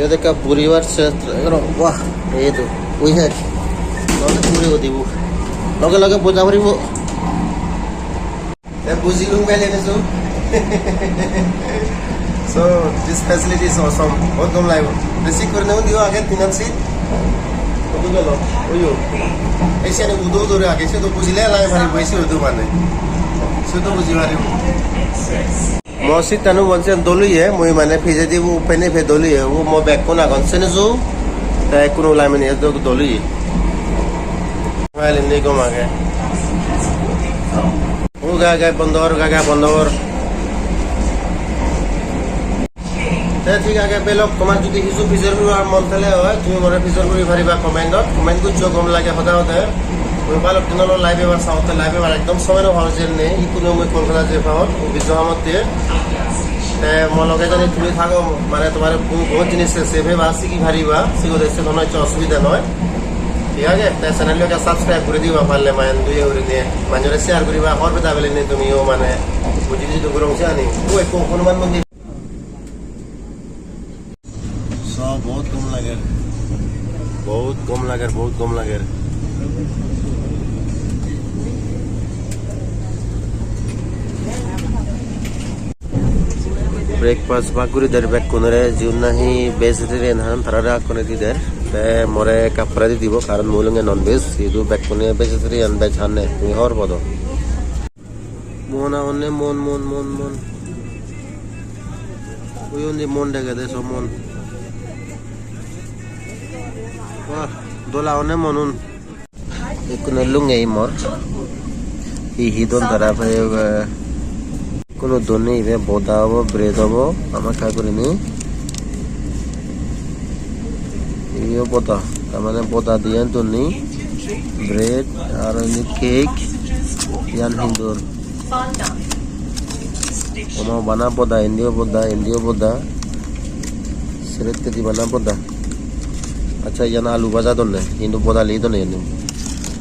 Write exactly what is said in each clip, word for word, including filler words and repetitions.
Iyot ekka buribar se, wah, ei to, ui he. Loge buri udibo. Loge loge boja puribo. Te bujilung bele nesu. So, this facility is awesome. Bahut gom lagibo. Besi guri ne undi age tinan seat. Undi gelo. Oyo. Ei sene udo dore age, se to bujile lai paribo, ei se udo mane. Se to buji paribo. Mo seat tanu bonse dol oye, mui mane pijedi bu pene pe dol oye, bu mo bekkun agon sene ju, te ekkun ulai mane do dol oye. Mile indi gom age. O gai gai bondor, gai gai bondor. Te thik age, belok tomar jodi hissu pijor guribar mon thele oi, tumi more pijor guri pariba comment-ot. Comment goccho gom lage hoda hode. Mui balok din olo live ebar saotte, live ebar ekdom somoy no pao jenne, ikkunu mui Kolkata jei paon, office-o hamotte. Te mo loge jodi tumi thago, mane tomare bu-, bohut jinis se peba, sigi pariba, sigode se hono hissu osubida noi. Thik age? Te channel-lo ekka subscribe guri diba parle, mayan duye guri diye. Manjore share guriba, hobor peda bele ni tumiyo mane buji buji dugurong se ani. Oi, ko, Hanuman mondir. So, bahut gom lager. Bahut gom lager, bahut gom lager. Breakfast bak guri der bekkunore, jiun nahi vegetarian han, tarare hakkone di der. Te more ekka pore di dibo, karon mui olonge non veg, idu bekkune vegetarian, veg hanne, tumi hobor podo. Mon agonne, mon, mon, mon, mon. Ui undi mon degede, so mon. Wah, dol agonne monun. Ikkunu lungei mor. Hi hi don tara pore, eh, ikkunu donni ibe boda obo, bread obo, hamakkai gurinei. Ibe boda, tar mane boda diyan donni, bread, aro indi cake, iyan hi don? Ono bana boda, indiyo boda, indiyo boda. Seret kedi bana boda. Accha, iyan alu baja donne, hintu boda lei donne iyan.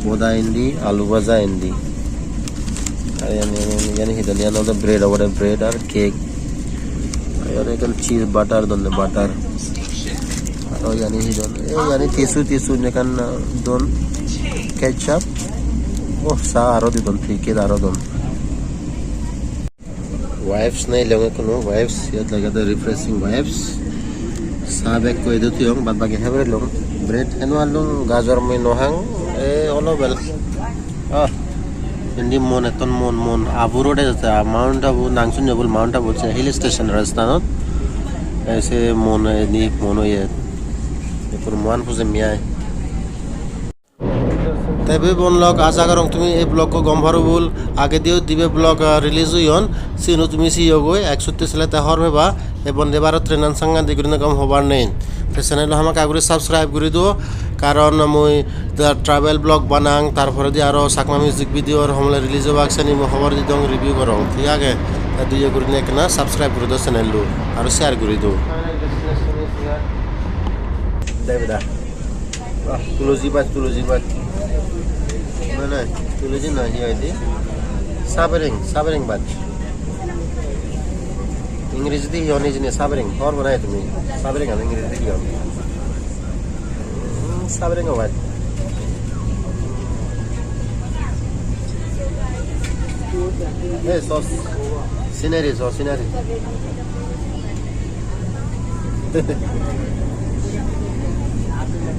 Boda indi, alu baja indi. Ar iyan, iyan, iyan hi don? Iyan olode bread obode, bread ar cake. Ar iyan ekkan cheese butter donne, butter. Aro iyani hi don? E iyani tissue, tissue ekkan, uh, don. Ketchup. Oh, sa aro di don, packet aro don. Wipes nei longe kono, wipes, iyot lagede refreshing wipes. Sa bag ko idu toyong, bad bagi hebar lung. Bread heno alung, gajor mui no hang, e olo bel. Ah, indi mon etton mon, mon Abu Road ejette, Mount Abu, nang sunne bol Mount Abu, se hill station Rajasthanot. E se mon, indi mon oye. Ekkur mon pujemmi ai. Te bebon lok, aja gorong tumi ei vlog-ko gom paro bul. Agediyo dibe vlog, ah, release oyon, siyeno tumi siyogoi, ek sutte sele te hobor peba. Ei Vande Bharat train-an sangadik gurinei gom hobar nei. Te channel-lo hamakkai guri subscribe guri duo, karon mui the travel vlog banang, tar poredi aro Chakma music video-r homole release obak seni mui hobor di dong, review gorong, thik age? Te duyo gurinei ekkena subscribe guri duo channel-lo, aro share guri duo. Debeda. Wah, tulosi baj, tulosi baj. Na, na, tulosi na, hi hoide? Sabereng, sabereng baj. Ingrejidi hi hon hijeni, sabereng. Hobor po nahi tumi? Sabereng aro ingrejidi hi hon? Hmm, sabereng baj. Hey, sauce. Scenery, sauce, scenery.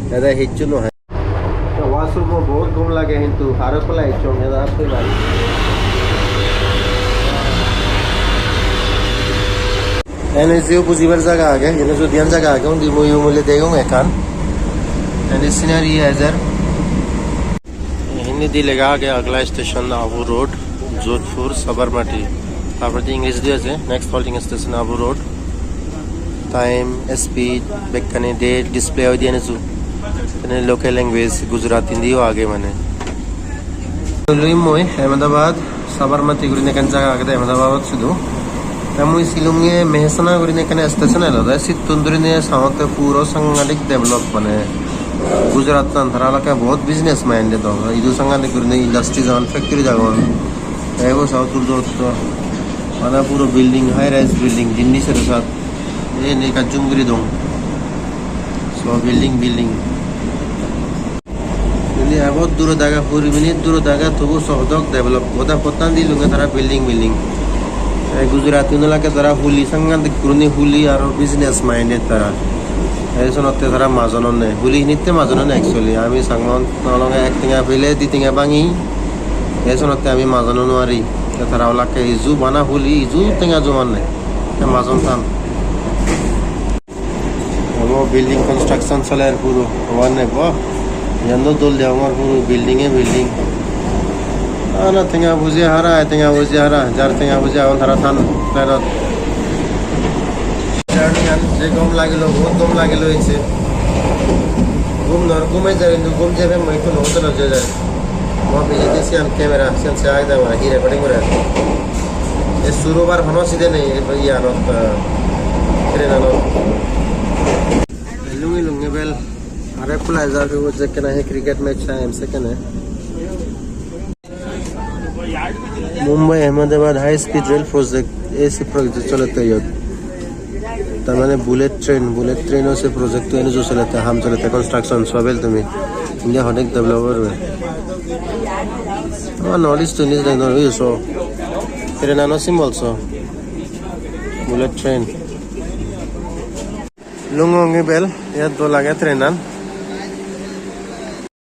Dada, hissu no hai. Washroom-o bahut gom lage, hintu aro pala hissu no hai. Ene jeyo bujibar jaga age, ene jodi an jaga age, undi mui umuli degong ekkan. Ene scenery ejer. Hindi di lega age, agla station Abu Road, Jodhpur, Sabarmati. Tar poredi English di age, next halting station Abu Road. Time, speed, bekkani de display oi di ene su. Ene local language, Gujarati di o age mane. Lui mui Ahmedabad, Sabarmati gurinei ekkan jaga agede Ahmedabad sidu. Te mui silunge Mehsana gurinei ekkan station elode, sittun durinei sangotte puro sangadik develop mane Gujarat-tan tara elakke bahut business minded obo. Idu sangadik gurinei industries agon, factories agon. Te ebo sao dur dur to mane puro building, high rise building, jinni sero sat. Ei ni ekka zoom guri dong. O building, building. Indi ebot durot age, huri minute durot age, tobu sohodok develop. Goda pottan di lunge tara building, building. Ei Gujarat-un olak tara huli, sangadik gurinei huli aro business minded tara. Ei sonotte tara majon onne. Huli hinitte majon onne actually. Ami Changma-un olonge ek tenga pele di tenga bangi. Ei sonotte ami majon onwari. Te tara olak hiju bana huli, hiju tenga jomanne. Te majon tan. Abo building construction soler puro, hobar nei bo. Iyan do dol degongor puro building e building. Ana tenga buji hara, tenga buji hara, jar tenga buji agon tara than flat-ot. Journey-an je gom lagilo, bahut gom lagilo ecche. Gum nor gum ejai, hintu gum jebe mui ekku no hotel-ot jei jai. Mo pijedi siyan camera, siyan se agede mane, hi recording gore. E surobar hono side nei, e iyanot, eh, train-anot. Lungi lungi bel, are pulai jar, jekkene he cricket match sai, em sekkene. Mumbai Ahmedabad High Speed Rail Project, ei se project solette iyot. Tar mane bullet train, bullet train o se project to enuju solette, ham solette, construction, so bel tumi. India honek develop oi. Ama North East to nis dai nor so. Train ano symbol so. Bullet train. Lungongi bel, iyot dol age train an.